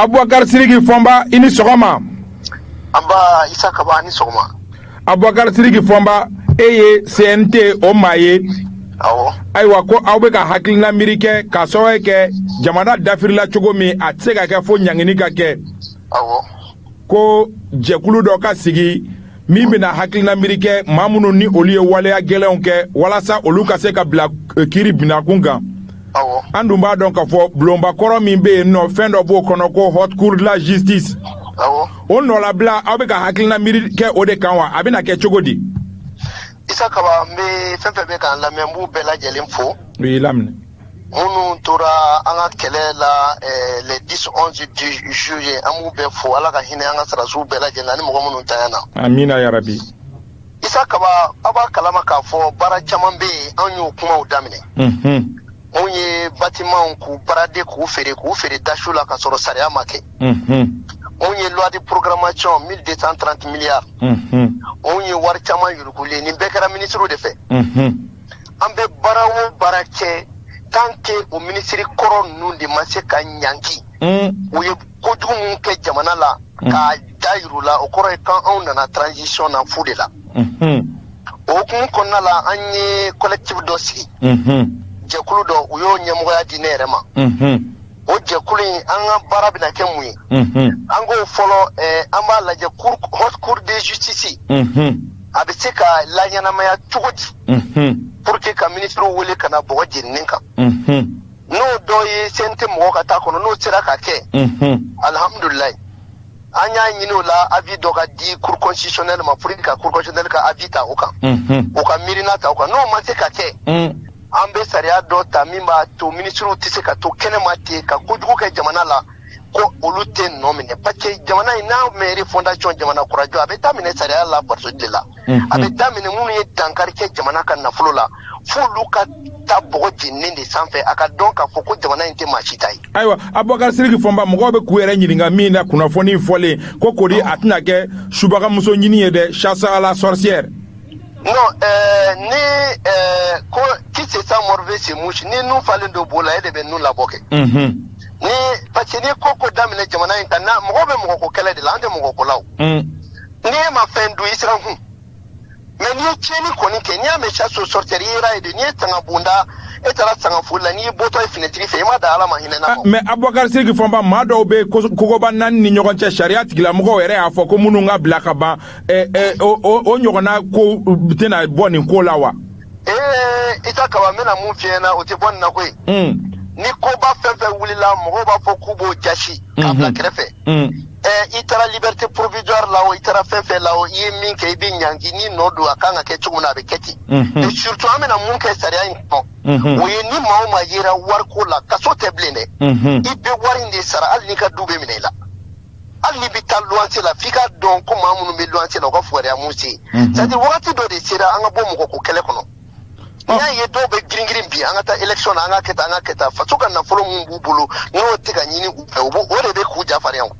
Abubakar Siriki Fɔnba, i ni sɔgɔma. Anba, Isa Kaba, ni sɔgɔma. Abubakar Siriki Fɔnba, e ye CNT o maa ye. Awɔ. Ayiwa, ko aw bɛ ka hakilina miiri kɛ k'a sababu kɛ jamana dafirila cogo min, a tɛ se ka kɛ fo ɲangini ka kɛ. Ko jɛkulu dɔ ka sigi min bɛna hakilina miiri kɛ maa minnu ni olu ye waleya gɛlɛnw kɛ, walasa olu ka se ka bila kiiri binakun kan. An dun b'a dɔn k'a fɔ bulonbakɔrɔ min bɛ yen nɔ, fɛn dɔ b'o kɔnɔ ko Haute Cour de la justice. O nɔlabila, aw bɛ ka hakilina miiri kɛ o de kan wa? A bɛna kɛ cogo di? Isa Kaba, n bɛ fɛn fɛn bɛ k'an lamɛn, n b'u bɛɛ lajɛlen fo. U y'i laminɛ. Minnu tora an ka kɛlɛ la les 10 11 du juillet, an b'u bɛɛ fo. Ala ka hinɛ an ka sarasiw bɛɛ lajɛlen na ani mɔgɔ minnu tanyana. Amina yarabi. Isa Kaba, aw b'a kalama k'a fɔ baara caman bɛ yen, an y'o kumaw daminɛ. Mun ye bâtiment k'u brader, k'u feere, k'u feere dasu la ka sɔrɔ sariya ma kɛ. Mun ye loi de programmation 1230 milliards. Mun ye wari caman yuruguli, nin bɛɛ kɛra ministre de fɛ. An bɛ baara o baara kɛ, tant que o ministre kɔrɔ ninnu de ma se ka ɲangi, u ye kojugu mun kɛ jamana la k'a da yir'u la, o kɔrɔ ye kan anw nana transition na fu de la. O hukumu kɔnɔna la, an ye collectif dɔ sigi, jɛkulu dɔ, u y'o ɲɛmɔgɔya di ne yɛrɛ ma. O jɛkulu in, an ka baara bɛna kɛ mun ye? An k'o fɔlɔ, an b'a lajɛ Haute Cour de justice, a bɛ se ka laɲɛnamaya cogo di pour que ka ministre wele ka na bɔgɔ jeninen kan? N'o dɔ ye CNT mɔgɔ ka taa kɔnɔ, n'o sera ka kɛ, alhamdulilayi. An y'a ɲini o la, avis dɔ ka di Cour constitutionnelle ma pour que ka Cour constitutionnelle ka avis ta o kan, u ka miirina ta o kan. N'o ma se ka kɛ, an bɛ sariya dɔ ta min b'a to ministres tɛ se ka to kɛnɛma ten ka kojugu kɛ jamana la ko olu tɛ nɔ minɛ, parce que jamana in n'a mɛn refondation, jamana kurajɔ, a bɛ daminɛ sariya la batoli de la. A bɛ daminɛ minnu ye dankari kɛ jamana ka nafolo la, f'olu ka taa bɔgɔ jeninen de sanfɛ, a ka dɔn k'a fɔ ko jamana in tɛ maa si ta ye. Ayiwa, Abubakar Siriki Fɔnba, mɔgɔw bɛ k'u yɛrɛ ɲininka min na kunnafoni fɔlen ko kori, a tɛna kɛ subagamuso ɲini ye dɛ, chasse à la sorcière? Non, ni ko qui se sent morveux se mouche. Ni nun falen don bo la, e de bɛ nun labɔ kɛ. Ni parce que ni ko ko daminɛ jamana in kan na, mɔgɔw bɛ mɔgɔ ko kɛlɛ de la, an tɛ mɔgɔ ko la o. Ni e ma fɛn dun, i siran kun, mais n'i ye tiɲɛni kɔni kɛ, n'i y'a mɛn chasse aux sorcières, i yera ye de. N'i ye sanga bonda, e taara sanga foli la, n'i ye bɔtɔ ye finɛtiri fɛ, i ma da Ala ma hinɛ na. Mais Abubakar Siriki Fɔnba, maa dɔw bɛ kogoba naani ni ɲɔgɔn cɛ, sariya tigilamɔgɔw yɛrɛ y'a fɔ ko minnu ka bila ka ban, o ɲɔgɔnna ko tɛna bɔ nin ko la wa? Ee, Isa Kaba, n bɛna mun f'i ɲɛna, o tɛ bɔ nin na koyi. Ni koba fɛn fɛn wulila, mɔgɔw b'a fɔ k'u b'o jasi k'a bila kɛrɛfɛ. I taara liberté provisoire la o, i taara fɛn fɛn la o, i ye min kɛ, i bɛ ɲangi. Ni nɔ don, a kan ka kɛ cogo min na, a bɛ kɛ ten. Et surtout, an bɛna mun kɛ sariya in kɔnɔ, o ye ni maa o maa yera wariko la, kaso tɛ bilen dɛ, i bɛ wari in de sara, hali n'i ka du bɛ minɛ i la, hali n'i bɛ taa luwanse la, f'i ka dɔn ko maa minnu bɛ luwanse la, u ka fugariya mun se. C'est à dire, wagati dɔ de sera an ka bɔ mɔgɔ ko kɛlɛ kɔnɔ. N'i y'a ye dɔw bɛ girin girin bi, an ka taa élection na, an ka kɛ tan, an ka kɛ tan, faso ka nafolo mun b'u bolo, n'o tɛ ka ɲini u fɛ, o de bɛ k'u jafarinya o.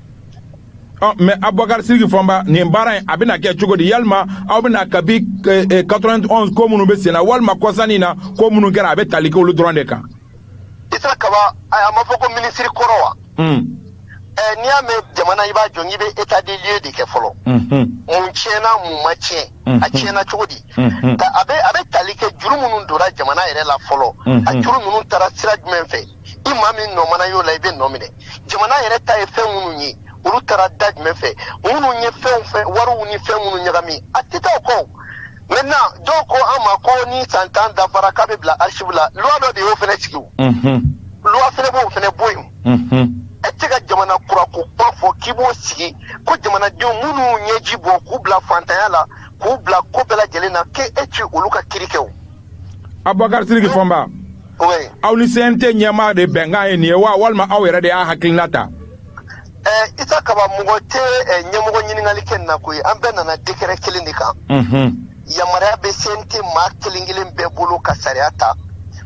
Ɔ, mais Abubakar Siriki Fɔnba, nin baara in, a bɛna kɛ cogo di? Yalima aw bɛna kabi 91 ko minnu bɛ sen na, walima kɔsannin na ko minnu kɛra, a bɛ tali kɛ olu dɔrɔn de kan? Isa Kaba, a ma fɔ ko minisiri kɔrɔ wa? N'i y'a mɛn jamana i b'a jɔ, n'i bɛ état des lieux de kɛ fɔlɔ. Mun tiɲɛna, mun ma tiɲɛ, a tiɲɛna cogo di? A bɛ tali kɛ juru minnu donna jamana yɛrɛ la fɔlɔ, a juru ninnu taara sira jumɛn fɛ? I maa min nɔ mana y'o la, i bɛ nɔ minɛ. Jamana yɛrɛ ta ye fɛn minnu ye, olu taara da jumɛn fɛ? Minnu ye fɛnw fɛn wariw ni fɛn minnu ɲagami, a tɛ taa o kɔ. Maintenant, dɔw ko an ma ko ni san 10 dafara, k'a bɛ bila archive la. Loi dɔ de y'o fɛnɛ sigi o. Loi fɛnɛ b'o fɛnɛ bɔ yen. E tɛ ka jamana kura ko kuma fɔ k'i b'o sigi ko jamanadenw minnu ɲɛji bɔ k'u bila fantanya la, k'u bila ko bɛɛ lajɛlen na, k'e ti olu ka kiiri kɛ o. Abubakar Siriki Fɔnba, aw ni CNT ɲɛmaa de bɛnkan ye nin ye wa, walima aw yɛrɛ de y'a hakilina ta? Isa Kaba, mɔgɔ tɛ ɲɛmɔgɔ ɲininkali kɛ nin na koyi. An bɛɛ nana décret kelen de kan. Yamaruya bɛ CNT maa kelen kelen bɛɛ bolo ka sariya ta,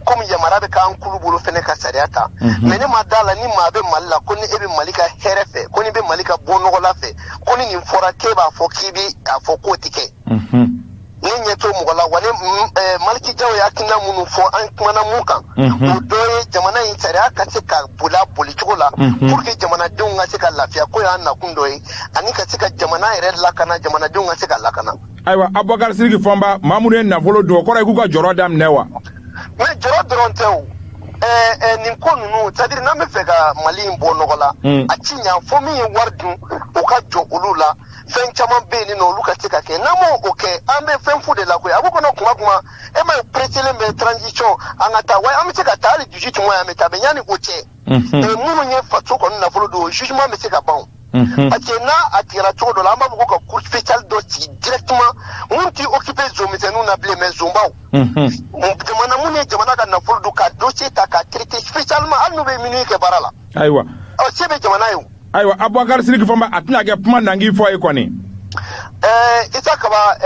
komi yamaruya bɛ k'an kulu bolo fɛnɛ ka sariya ta. Mais ne ma da la ni maa bɛ Mali la ko ni e bɛ Mali ka hɛrɛ fɛ, ko ni bɛ Mali ka bɔ nɔgɔ la fɛ, ko ni nin fɔra k'e b'a fɔ k'i bɛ a fɔ k'o tɛ kɛ. Ne ɲɛ t'o mɔgɔ la wa ne Maliki Jaw ye hakilina minnu fɔ, an kumana mun kan, o dɔ ye jamana in sariya ka se ka boli a bolicogo la pour que jamanadenw ka se ka lafiya, ko y'an nakun dɔ ye, ani ka se ka jamana yɛrɛ lakana, jamanadenw ka se ka lakana. Ayiwa, Abubakar Sidiki Fɔnba, maa minnu ye nafolo dun, o kɔrɔ ye k'u ka jɔrɔ daminɛ wa? Mais jɔrɔ dɔrɔn tɛ o. Nin ko ninnu, c'est à dire n'an bɛ fɛ ka Mali in bɔ nɔgɔ la, a ti ɲa fo min ye wari dun, o ka jɔ olu la. Fɛn caman bɛ yen nɔ, olu ka se ka kɛ. N'an m'o kɛ, an bɛ fɛn fu de la koyi. A b'o kɔnɔ kuma kuma, e ma ye, pressélen bɛ transition, an ka taa wa, an bɛ se ka taa hali 18 mois, an bɛ taa, mais yanni o cɛ, minnu ye faso kɔni nafolo dun, o jugement bɛ se ka ban o. Parce que n'a a tigɛra cogo dɔ la, an b'a fɔ ko ka cour spéciale dɔ sigi directement, mun t'i occupé zon misɛnninw na bilen, mais zonbaw. Jamana mun ye jamana ka nafolo dun, ka dossier ta k'a traiter spécialement, hali n'u bɛ minuit kɛ baara la. Ayiwa. Ɔ, se bɛ jamana ye o. Ayiwa, Abubakar Sidiki Fɔnba, a tɛna kɛ kuma nangi fɔ ye kɔni. Isa Kaba,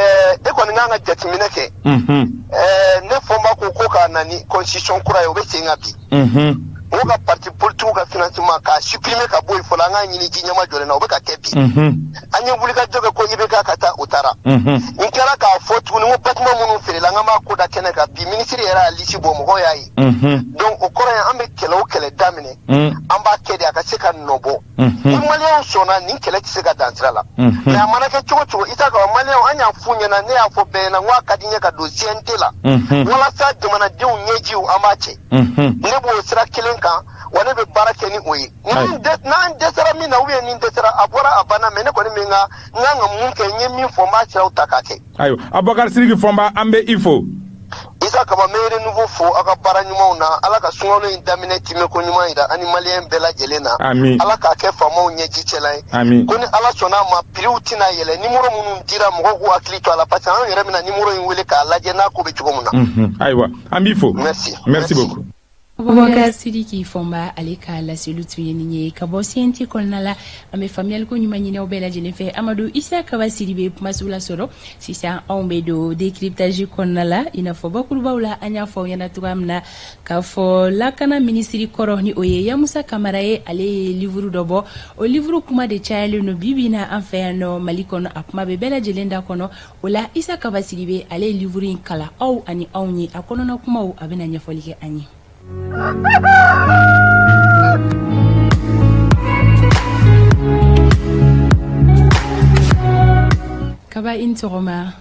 e kɔni kan ka jateminɛ kɛ. Ne Fɔnba ko ka na ni constitution kura ye, o bɛ sen kan bi. O ka parti politique ka financement k'a supprimer ka bɔ yen fɔlɔ, an k'a ɲini ji ɲɛma jɔlen na, o bɛ ka kɛ bi. An ye wulikajɔ kɛ ko IBK ka taa, o taara. N kɛra k'a fɔ tuguni ko bâtiment minnu feerela, n k'an b'a ko da kɛnɛ kan bi. Ministre yɛrɛ y'a liste bɔ, mɔgɔw y'a ye. Donc o kɔrɔ ye, an bɛ kɛlɛ o kɛlɛ daminɛ, an b'a kɛ de a ka se ka nɔ bɔ. Ni Maliyɛnw sɔnna, nin kɛlɛ tɛ se ka dan sira la. Mais a mana kɛ cogo cogo, Isa Kaba, Maliyɛnw, an y'a f'u ɲɛna, ne y'a fɔ bɛɛ ɲɛna, n ko a ka di n ye ka don CNT la walasa jamanadenw ɲɛjiw, an b'a cɛ. Ne b'o sira kelen kan wa, ne bɛ baara kɛ ni o ye. N'an dɛsɛra min na, ou bien ni dɛsɛra, a bɔra, a banna. Mais ne kɔni bɛ n ka, n kan ka mun kɛ, n ye min fɔ, n b'a siraw ta k'a kɛ. Ayiwa, Abubakar Sidiki Fɔnba, an bɛ i fo. Isa Kaba, n bɛ Renouveau fo aw ka baara ɲumanw na. Ala ka sunkalo in daminɛ timɛko ɲuman yira ani Maliyɛn bɛɛ lajɛlen na. Amin. Ala k'a kɛ faamaw ɲɛji cɛla ye. Amin. Ko ni Ala sɔnna a ma, prix tɛna yɛlɛ. Numéro minnu dira, mɔgɔw k'u hakili to a la, parce que anw yɛrɛ bɛna numéro in wele k'a lajɛ n'a ko bɛ cogo min na. Ayiwa, an b'i fo. Merci. Merci beaucoup. Abubakar Sidiki Fɔnba, ale ka laseliw tun ye nin ye ka bɔ CNT kɔnɔna la. An bɛ faamuyaliko ɲuman ɲini aw bɛɛ lajɛlen fɛ. Amadu Isa Kaba Sidibe, kumaso la sɔrɔ sisan, anw bɛ don décryptage kɔnɔna la. I n'a fɔ bakurubaw la, an y'a fɔ aw ɲɛna cogoya min na k'a fɔ lakana minisiri kɔrɔ, ni o ye Yamusa Kamara ye, ale ye livre dɔ bɔ. O livre kuma de cayalen don bi bi in na an fɛ yan nɔ Mali kɔnɔ, a kuma bɛ bɛɛ lajɛlen da kɔnɔ. O la, Isa Kaba Sidibe, ale ye livre in kalan aw ani anw ye, a kɔnɔna kumaw, a bɛna ɲɛfɔli kɛ an ye. Kaba, i ni sɔgɔma.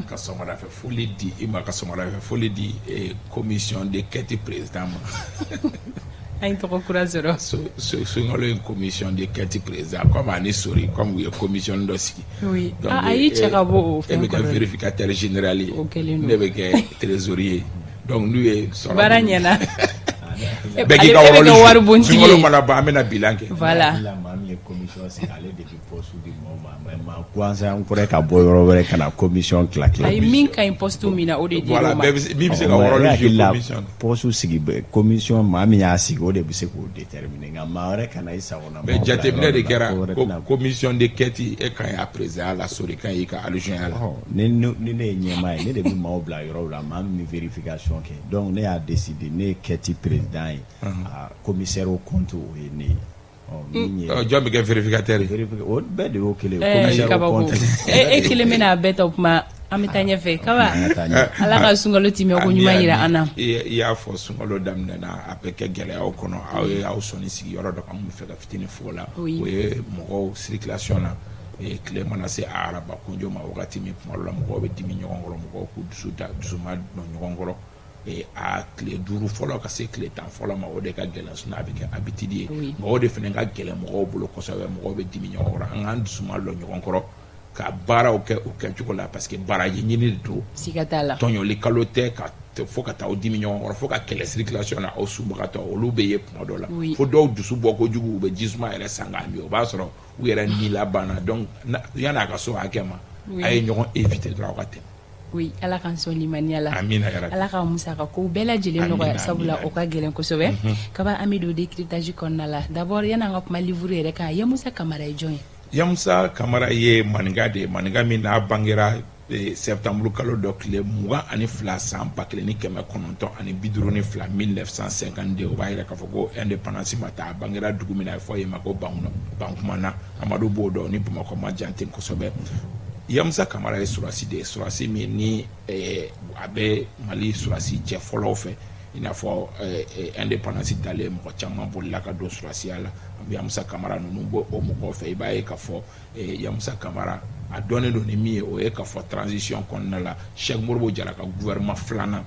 Ka sɔgɔmada fɛ foli di i ma, ka sɔgɔmada fɛ foli di commission de quête président ma. An ye tɔgɔ kura sɔrɔ. Sunkalo in commission de quête président, comme ani sori, comme u ye commission dɔ sigi. Oui. Ah, a y'i cɛ ka bɔ o fɛn E bɛ kɛ vérificateur général ye. O kɛlen don. Ne bɛ kɛ trésorier. Donc n'u ye sɔrɔ. Baara ɲɛna. Bɛɛ k'i ka wari bon. Sunkalo mana ban, an bɛna bilan kɛ. Voilà. Maa min ye commission sigi, ale de bɛ poste di mɔgɔw ma, mais maa gansan kɔrɔ ka bɔ yɔrɔ wɛrɛ ka na commission tila tila. Ayi, min ka ɲi poste min na, o de dir'o ma. Voilà, min bɛ se ka rôle jouer commission. Poste sigi, commission, maa min y'a sigi, o de bɛ se k'o déterminer, nka maa wɛrɛ kana i sagona. Mais jateminɛ de kɛra ko commission de quête, e kan y'a président la, sori kan y'i ka adjoint la. Ni ne ye ɲɛmaa ye, ne de bɛ maaw bila yɔrɔw la, maa min bɛ vérification kɛ. Donc ne y'a décidé, ne ye quête président ye, a commissaire au compte, o ye ne ye. Jɔn bɛ kɛ vérificateur ye? O bɛɛ de y'o kelen ye, commissaire au compte. E kelen bɛna a bɛɛ ta, o kuma an bɛ taa ɲɛfɛ. Kaba, Ala ka sunkalo timɛ ko ɲuman yira an na. I y'a fɔ, sunkalo daminɛna, a bɛ kɛ gɛlɛyaw kɔnɔ. Aw ye aw sɔnni sigi yɔrɔ dɔ kan, an bɛ fɛ ka fitinin fɔ o la. O ye mɔgɔw circulation na, tile mana se a araba kunjo ma wagati min, kuma dɔ la mɔgɔw bɛ dimi ɲɔgɔn kɔrɔ, mɔgɔw k'u dusu da dusuma dɔn ɲɔgɔn kɔrɔ. A tile 5 fɔlɔ ka se tile 10 fɔlɔ ma, o de ka gɛlɛn, sinon a bɛ kɛ habitude ye. Nka o de fana ka gɛlɛn mɔgɔw bolo kosɛbɛ, mɔgɔw bɛ dimi ɲɔgɔn kɔrɔ. An k'an dusuma lɔ ɲɔgɔn kɔrɔ ka baaraw kɛ o kɛcogo la, parce que baraji ɲini de don. Siga t'a la. Tɔɲɔli kalo tɛ ka fo ka taa aw dimi ɲɔgɔn kɔrɔ, fo ka kɛlɛ circulation na, aw sunbagatɔ, olu bɛ ye kuma dɔ la. Fo dɔw dusu bɔ kojugu, u bɛ jisuma yɛrɛ san k'a min, o b'a sɔrɔ u yɛrɛ ni labanna. Donc yan'a ka so hakɛ ma, a ye ɲɔgɔn éviter dɔrɔn, aw ka tɛmɛ. Oui, Ala k'an sɔn limaniya la. Amina yarabi. Ala ka musaka kow bɛɛ lajɛlen nɔgɔya, sabula o ka gɛlɛn kosɛbɛ. Kaba, an bɛ don décryptage kɔnɔna la. D'abord, yan'an ka kuma livre yɛrɛ kan, Yamusa Kamara ye jɔn ye? Yamusa Kamara ye maninka de ye, maninka min n'a bangera septembre kalo dɔ tile 22 san 1952, 1952. O b'a yira k'a fɔ ko indépendance ma taa. A bangera dugu min na, a bɛ fɔ yen ma ko Bankumana. Amadu b'o dɔn, ni Bamakɔ ma jan ten kosɛbɛ. Yamusa Kamara ye sɔrɔdasi de ye, sɔrɔdasi min ni a bɛ Mali sɔrɔdasi cɛ fɔlɔw fɛ, i n'a fɔ indépendance talen mɔgɔ caman bolila ka don sɔrɔdasiya la. Yamusa Kamara ninnu b'o o mɔgɔw fɛ. I b'a ye k'a fɔ Yamusa Kamara, a dɔnnen don ni min ye, o ye k'a fɔ transition kɔnɔna la, Cheikh Modibo Jara ka gouvernement filanan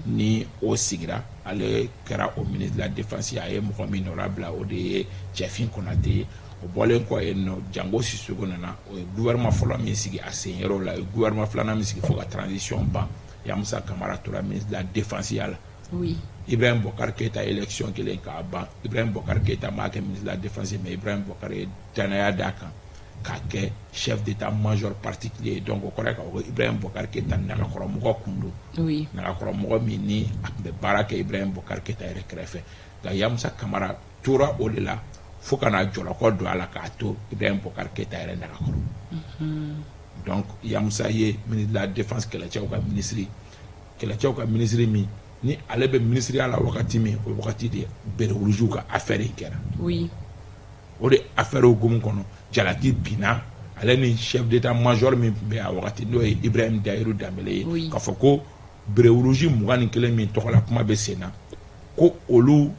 ni o sigira, ale kɛra o ministre de la défense. A ye mɔgɔ min nɔrabila, o de ye Cɛfin Konate ye. O bɔlen kɔ yen nɔ, Jango Sisoko nana, o ye gouvernement fɔlɔ min sigi a sen yɔrɔ la, o ye gouvernement filanan min sigi fo ka transition ban, Yamusa Kamara tora ministre de la défense ya la. Ibrahim Boubacar Keita, élection kelen k'a ban, Ibrahim Boubacar Keita m'a kɛ ministre de la défense, mais Ibrahim Boubacar ye danaya d'a kan k'a kɛ chef d'état-major particulier. Donc o kɔrɔ ye k'a fɔ ko Ibrahim Boubacar Keita nagakɔrɔmɔgɔ kun don, nagakɔrɔmɔgɔ min ni a tun bɛ baara kɛ Ibrahim Boubacar Keita yɛrɛ kɛrɛfɛ. Nka Yamusa Kamara tora o de la fo ka na jɔlɔkɔ don a la k'a to Ibrahim Boubacar Keita yɛrɛ nagakɔrɔ. Donc Yamusa ye ministre de la défense, kɛlɛcɛw ka ministre, kɛlɛcɛw ka ministre min ni ale bɛ ministeriya la wagati min, o wagati de béret rouge ka affaire in kɛra. O de affaire hukumu kɔnɔ, jalaki binna ale ni chef d'état-major min tun bɛ a wagati, n'o ye Ibrahim Dayiru Danbele ye, k'a fɔ ko béret rouge 21 min tɔgɔ la kuma bɛ sen na, ko olu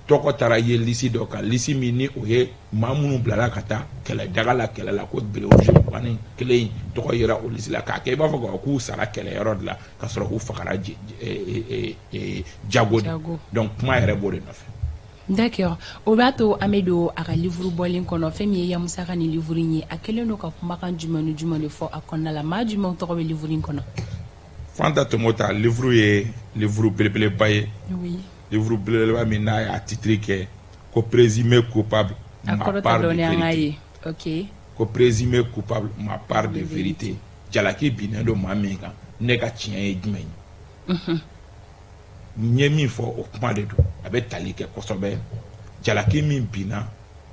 tɔgɔ taara ye liste dɔ kan, liste min ni o ye maa minnu bilala ka taa kɛlɛ daga la, kɛlɛ la, ko béret rouge 21 in tɔgɔ yera o liste la, k'a kɛ i b'a fɔ k'u sara kɛlɛyɔrɔ de la, k'a sɔrɔ k'u fagara jago de. Donc kuma yɛrɛ b'o de nɔfɛ. D'accord, o b'a to an bɛ don a ka livre bɔlen kɔnɔ. Fɛn min ye Yamusa ka nin livre in ye, a kɛlen don ka kumakan jumɛn ni jumɛn de fɔ a kɔnɔna la? Maa jumɛnw tɔgɔ bɛ livre in kɔnɔ? Fanta Tomota, livre ye livre belebeleba ye, livre belebeleba min n'a y'a titre kɛ ko "Présumé coupable, ma part de vérité". Ko "Présumé coupable, ma part de vérité", jalaki binnen don maa min kan, ne ka tiɲɛ ye jumɛn ye? N ye min fɔ, o kuma de don. A bɛ tali kɛ kosɛbɛ jalaki min binna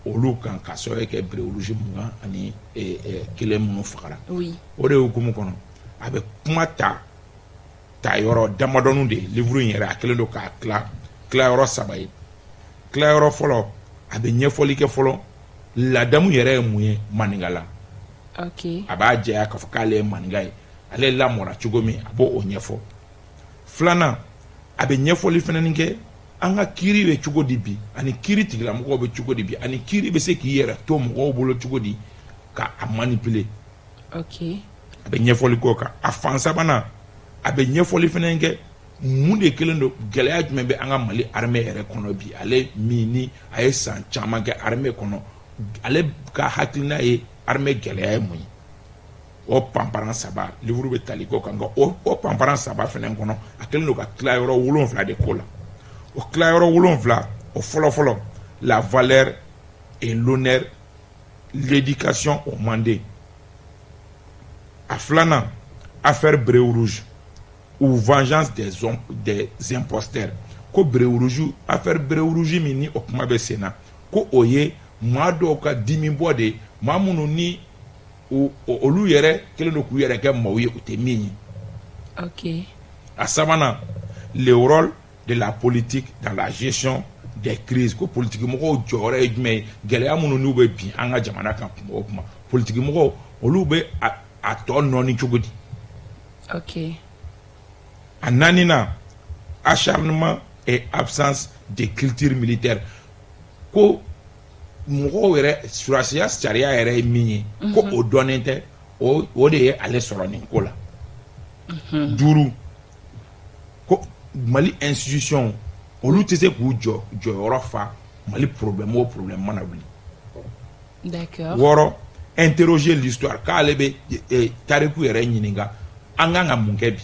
olu kan ka sababu kɛ béret rouge 21 minnu fagara. O de hukumu kɔnɔ, a bɛ kuma ta ta yɔrɔ damadɔni de ye. Livre in yɛrɛ, a kɛlen don k'a tila tilayɔrɔ saba ye. Tilayɔrɔ fɔlɔ, a bɛ ɲɛfɔli kɛ fɔlɔ ladamu yɛrɛ ye mun ye maninka la. A b'a jɛya k'a fɔ k'ale ye maninka ye, ale lamɔra cogo min, a b'o o ɲɛfɔ. Filanan, a bɛ ɲɛfɔli fɛnɛ kɛ an ka kiiri bɛ cogo di bi, ani kiiri tigilamɔgɔw bɛ cogo di bi, ani kiiri bɛ se k'i yɛrɛ to mɔgɔw bolo cogo di ka a manipuler. A bɛ ɲɛfɔli k'o kan. A fan sabanan, a bɛ ɲɛfɔli fɛnɛ kɛ mun de kɛlen don, gɛlɛya jumɛn bɛ an ka Mali armée yɛrɛ kɔnɔ bi. Ale min ni a ye san caman kɛ armée kɔnɔ, ale ka hakilina ye armée gɛlɛya ye mun ye? O panparan saba, livre bɛ tali k'o kan. Nka o panparan saba fɛnɛ kɔnɔ, a kɛlen don ka tila yɔrɔ wolonfila de ko la. O tila yɔrɔ wolonfila, o fɔlɔ fɔlɔ, la valeur et l'honneur, l'éducation au Mandé. A filanan, affaire béret rouge ou vengeance des imposteurs. Ko béret rouge, affaire béret rouge min ni o kuma bɛ sen na, ko o ye maa dɔw ka dimi bɔ de ye, maa minnu ni olu yɛrɛ kɛlen don k'u yɛrɛ kɛ maaw ye u tɛ min ye. A sabanan, le rôle de la politique dans la gestion des crises. Ko politiki mɔgɔw jɔyɔrɔ ye jumɛn ye gɛlɛya minnu n'u bɛ bin an ka jamana kan kuma o kuma, politiki mɔgɔw olu bɛ a tɔ nɔɔni cogo di? A naaninan, acharnement et absence de culture militaire. Ko mɔgɔw yɛrɛ surasiya sariya yɛrɛ ye min ye, ko o dɔnnen tɛ, o de ye ale sɔrɔ nin ko la. Duuru, ko Mali institution olu tɛ se k'u jɔ jɔyɔrɔ fa Mali problème o problème mana wuli. Wɔɔrɔ, interroger l'histoire, k'ale bɛ tariku yɛrɛ ɲininka an kan ka mun kɛ bi.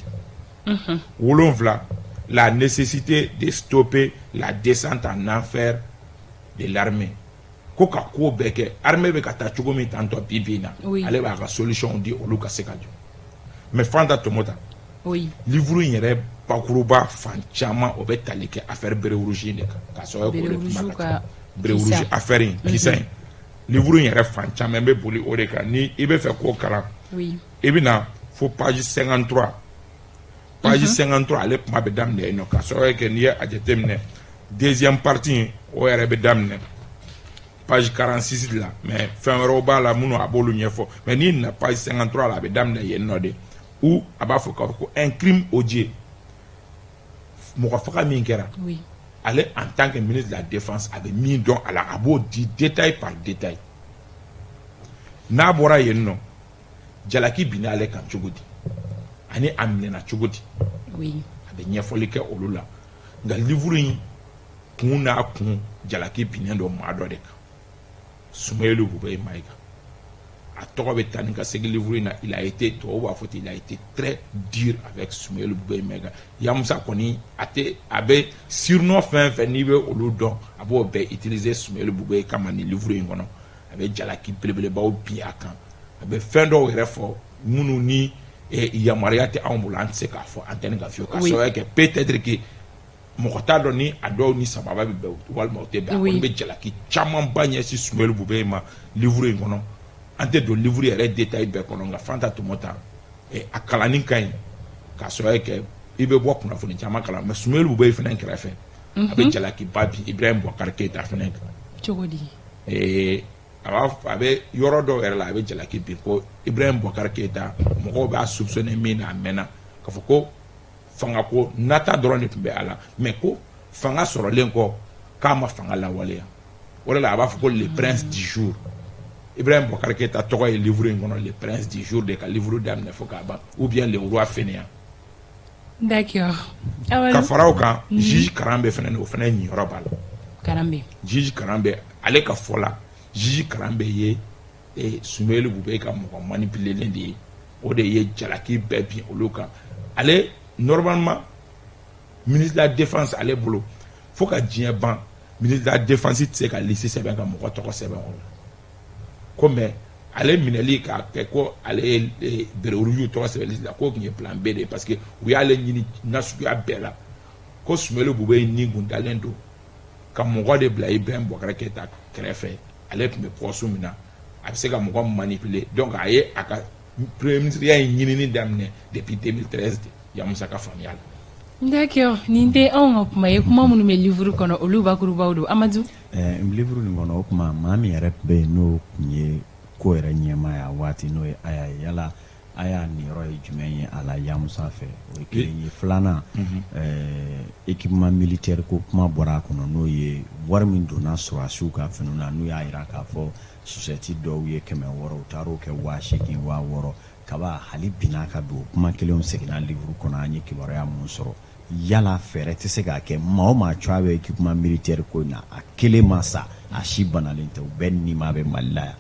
Wolonfila, la nécessité de stopper la descente en enfer de l'armée. Ko ka ko bɛɛ kɛ, armée bɛ ka taa cogo min tantɔ bi bi in na, ale b'a ka solution di olu ka se ka jɔ. Mais Fanta Tomota, livre in yɛrɛ bakuruba fan caman, o bɛ tali kɛ affaire béret rouge in de kan, k'a sababu kɛ o de kuma ka ca. Béret rouge affaire in kisa in, livre in yɛrɛ fan caman bɛ boli o de kan. Ni i bɛ fɛ k'o kalan, i bɛ na fo page 53. Page 53, ale kuma bɛ daminɛ yen nɔ, k'a sababu kɛ n'i ye a jateminɛ, deuxième partie in, o yɛrɛ bɛ daminɛ page 46 de la, mais fɛn wɛrɛw b'a la minnu a b'olu ɲɛfɔ. Mais n'i nana page 53 la, a bɛ daminɛ yen nɔ de, où a b'a fɔ k'a fɔ ko un crime odieux, mɔgɔ faga min kɛra, ale en tant que ministre de la Défense, a bɛ min dɔn a la, a b'o di détail par détail. N'a bɔra yen nɔ, jalaki binna ale kan cogo di ani a minɛna cogo di, a bɛ ɲɛfɔli kɛ olu la. Nka livre in kun n'a kun, jalaki binnen don maa dɔ de kan, Soumeylou Boubèye Maïga. A tɔgɔ bɛ taa ni ka segin livre in na. Il a été, tubabu b'a fɔ ten, il a été très dur avec Soumeylou Boubèye Maïga. Yamusa kɔni, a tɛ, a bɛ surnom fɛn fɛn n'i bɛ olu dɔn, a b'o bɛɛ utiliser Soumeylou Boubèye kama nin livre in kɔnɔ. A bɛ jalaki belebelebaw bin a kan, a bɛ fɛn dɔw yɛrɛ fɔ minnu ni yamaruya tɛ anw bolo, an tɛ se k'a fɔ antenne kan fiyewu, ka sababu kɛ peut-être que mɔgɔ t'a dɔn ni a dɔw ni sababa bɛ bɛn walima o tɛ bɛn. A kɔni bɛ jalaki camanba ɲɛsin Soumeylou Boubèye ma livre in kɔnɔ. An tɛ don livre yɛrɛ détail bɛɛ kɔnɔ, nka Fanta Tɔmɔta, a kalanni ka ɲi, k'a sababu kɛ i bɛ bɔ kunnafoni caman kalan. Mais Soumeylou Boubèye fana kɛrɛfɛ, a bɛ jalakiba bin Ibrahim Boubacar Keïta fana kan. Cogo di? A b'a fɔ, a bɛ yɔrɔ dɔw yɛrɛ la, a bɛ jalaki bin ko Ibrahim Boubacar Keïta, mɔgɔw b'a soupçonner min na a mɛnna, k'a fɔ ko fanga ko nata dɔrɔn de tun bɛ a la, mais ko fanga sɔrɔlen kɔ, k'a ma fanga lawaleya. O de la a b'a fɔ ko le prince du jour. Ibrahim Boubacar Keïta tɔgɔ ye livre in kɔnɔ le prince du jour de, ka livre daminɛ fo k'a ban, ou bien le roi fainéant. Ka fara o kan, juge Karanbé fana, o fana ɲiyɔrɔ b'a la. Karanbé. Juge Karanbé, ale ka fɔ la, juge Karanbé ye Soumeylou Boubèye ka mɔgɔ manipulelen de ye. O de ye jalaki bɛɛ bin olu kan. Ale normalement, ministre de la Défense, ale bolo, fo ka diɲɛ ban, ministre de la Défense tɛ se ka liste sɛbɛn ka mɔgɔ tɔgɔ sɛbɛn o la ko. Mais ale minɛli k'a kɛ ko ale ye béret rouge tɔgɔ sɛbɛn liste la, k'o tun ye plan B de ye, parce que u y'ale ɲini nasuguya bɛɛ la, ko Soumeylou Boubèye ni kun dalen don ka mɔgɔ de bila Ibrahim Boubacar Keïta kɛrɛfɛ. Ale tun bɛ poste min na, a bɛ se ka mɔgɔ manipuler. Donc a ye a ka premier ministre ya in ɲinini daminɛ depuis 2013 de, Yamusa ka faamuya la. D'accord, nin tɛ anw ka kuma ye, kuma minnu bɛ livre kɔnɔ, olu bakurubaw don, Amadu. Livre nin kɔnɔ, o tuma maa min yɛrɛ bɛ yen, n'o tun ye ko yɛrɛ ɲɛmaa ye a waati, n'o ye Aya ye, yala Aya niyɔrɔ ye jumɛn ye a la Yamusa fɛ? O ye kelen ye. Filanan, équipement militaire ko kuma bɔra a kɔnɔ, n'o ye wari min donna sɔrɔdasiw ka finiw na, n'u y'a jira k'a fɔ société dɔw ye 600, u taar'o kɛ 8000, 6000. Kaba hali bi n'a ka don, kuma kelenw seginna livre kɔnɔ. An ye kibaruya mun sɔrɔ? Yala fɛɛrɛ tɛ se k'a kɛ, maa o maa cogoya bɛ équipement militaire ko in na, a kelen ma sa, a si banalen tɛ, u bɛɛ nima bɛ Mali la yan?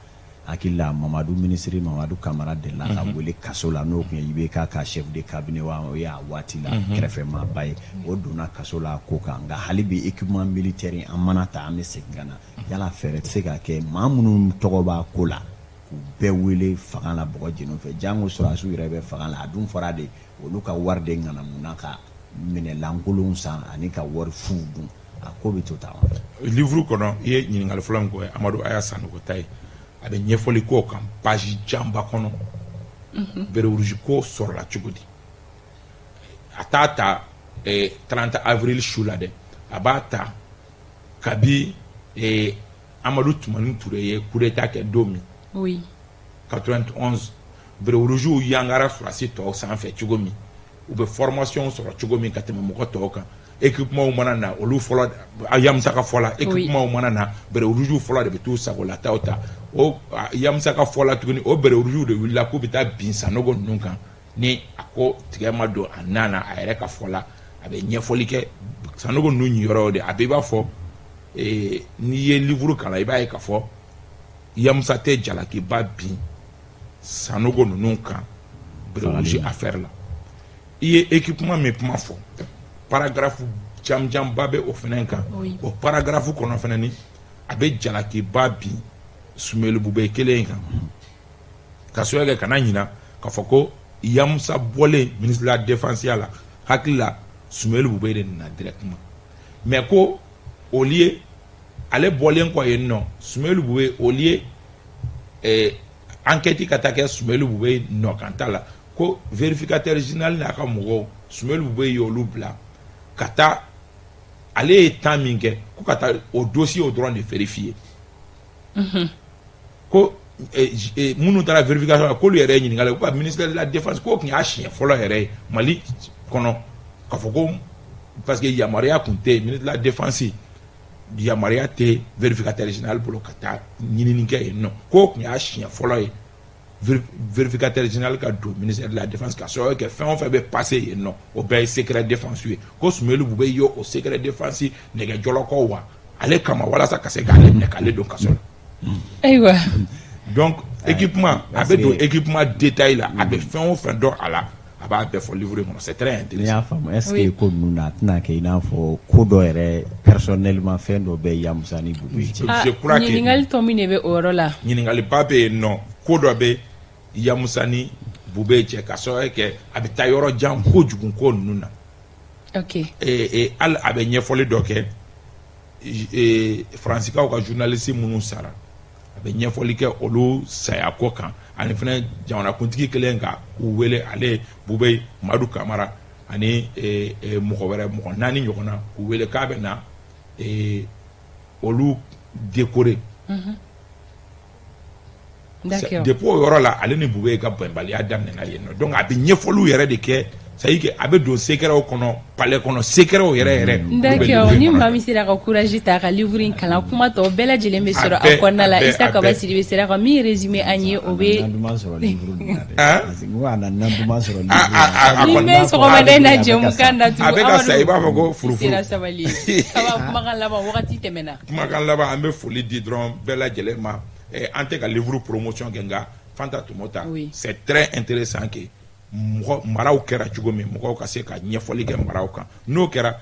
Hakili la, Mamadu, minisiri Mamadu Kamara delila ka wele kaso la, n'o tun ye IBK ka chef de cabinet wa, o ye a waati la kɛrɛfɛmaaba ye, o donna kaso la ko kan. Nka hali bi équipement militaire, an mana ta, an bɛ segin ka na. Yala fɛɛrɛ tɛ se ka kɛ, maa minnu tɔgɔ b'a ko la, k'u bɛɛ wele fanga la bɔgɔ jeniw fɛ, jango sɔrɔdasiw yɛrɛ bɛ fanga la? A dun fɔra de, olu ka wari de ŋanamu ka minɛ lankolonw san ani ka wari fuw dun. A ko bɛ to tan wa? Livre kɔnɔ, i ye ɲininkali fɔlɔ min kɛ, Amadu Aya Sanogo ta ye, a bɛ ɲɛfɔli k'o kan page janba kɔnɔ. Béret rouge ko sɔrɔla cogo di? A t'a ta 30 avril su la dɛ, a b'a ta kabi Amadu Tumani Ture ye coup d'état kɛ don min, 91, béret rouge yangara sɔrɔdasi tɔw sanfɛ cogo min, u bɛ formation sɔrɔ cogo min ka tɛmɛ mɔgɔ tɔw kan, équipement mana na, olu fɔlɔ, Yamusa ka fɔ la, équipement mana na, béret rouge fɔlɔ de bɛ t'u sagolataw ta. O Yamusa ka fɔ la tuguni, o béret rouge de wulila k'u bɛ taa bin Sanogo ninnu kan ni a ko tigɛ ma don a nan na. A yɛrɛ ka fɔ la, a bɛ ɲɛfɔli kɛ Sanogo ninnu ɲiyɔrɔ de. A bɛ i b'a fɔ n'i ye livre kalan, i b'a ye k'a fɔ Yamusa tɛ jalakiba bin Sanogo ninnu kan béret rouge affaire la. I ye équipement min kuma fɔ, paragraphe janjanba bɛ o fana kan. O paragraphe kɔnɔ fana ni, a bɛ jalakiba bin Soumeylou Boubèye kelen in kan, ka sababu kɛ kana ɲina k'a fɔ ko Yamusa bɔlen ministre de la Défense ya la, hakili la Soumeylou Boubèye de nana directement. Mais ko au lieu, ale bɔlen kɔ yen nɔ, Soumeylou Boubèye, au lieu enquête ka taa kɛ Soumeylou Boubèye nɔ kan ta la, ko vérificateur général n'a ka mɔgɔw, Soumeylou Boubèye y'olu bila ka taa, ale ye temps min kɛ ko ka taa o dossier o dɔrɔn de vérifier. Ko minnu taara vérification la, k'olu yɛrɛ ye ɲininkali kɛ, ko ka ministère de la Défense, k'o tun y'a siɲɛ fɔlɔ yɛrɛ ye Mali kɔnɔ k'a fɔ ko, parce que yamaruya tun tɛ yen, ministre de la Défense yamaruya tɛ vérificateur général bolo ka taa ɲinini kɛ yen nɔ. K'o tun y'a siɲɛ fɔlɔ ye vérificateur général ka don ministère de la Défense, ka sababu kɛ fɛn o fɛn bɛ passer yen nɔ, o bɛɛ ye secret défense ye. Ko Soumeylou Boubèye ye o secret défense nɛgɛjɔlɔkɔ wa ale kama walasa ka se k'ale minɛ k'ale don kaso la. Ayiwa. Donc équipement, a bɛ don équipement détail la, a bɛ fɛn o fɛn dɔn a la, a b'a bɛɛ fɔ livre in kɔnɔ. C'est très intéressant. N'i y'a faamu, est ce que ko ninnu na, a tɛna kɛ i n'a fɔ ko dɔ yɛrɛ personnellement, fɛn dɔ bɛ Yamusa ni Boubèye cɛ? Je crois que ɲininkali tɔ min de bɛ o yɔrɔ la. Ɲininkaliba bɛ yen nɔ, ko dɔ bɛ Yamusa ni Boubèye cɛ, ka sababu kɛ a bɛ taa yɔrɔ jan kojugu ko ninnu na. Hali a bɛ ɲɛfɔli dɔ kɛ Faransikaw ka journaliste minnu sara, a bɛ ɲɛfɔli kɛ olu saya ko kan. Ani fana jamanakuntigi kelen ka u wele, ale Boubèye, Madu Kamara ani mɔgɔ wɛrɛ, mɔgɔ naani ɲɔgɔn na, k'u wele k'a bɛ na olu décorer. Depuis o yɔrɔ la, ale ni Boubèye ka bɛnbaliya daminɛna yen nɔ. Donc a bɛ ɲɛfɔliw yɛrɛ de kɛ, c'est à dire que a bɛ don secretw kɔnɔ, palais kɔnɔ secretw yɛrɛ yɛrɛ. D'accord, ni maa min sera ka courage ta ka livre in kalan, kuma tɔ bɛɛ lajɛlen bɛ sɔrɔ a kɔnɔna la. Isa Kaba Sidibe sera ka min résumé an ye, o bɛ duman sɔrɔ livre nin na dɛ, parce que n ko a na duman sɔrɔ livre ni bɛ sɔgɔmada in na jɛmukan datugu. A bɛ ka sa, i b'a fɔ ko furufuru. Sera sabali ye. Kaba, kumakan laban, wagati tɛmɛna. Kumakan laban, an bɛ foli di dɔrɔn bɛɛ lajɛlen ma. An tɛ ka livre promotion kɛ, nka Fanta Tomota, c'est très intéressant que mɔgɔ maraw kɛra cogo min, mɔgɔw ka se ka ɲɛfɔli kɛ maraw kan, n'o kɛra.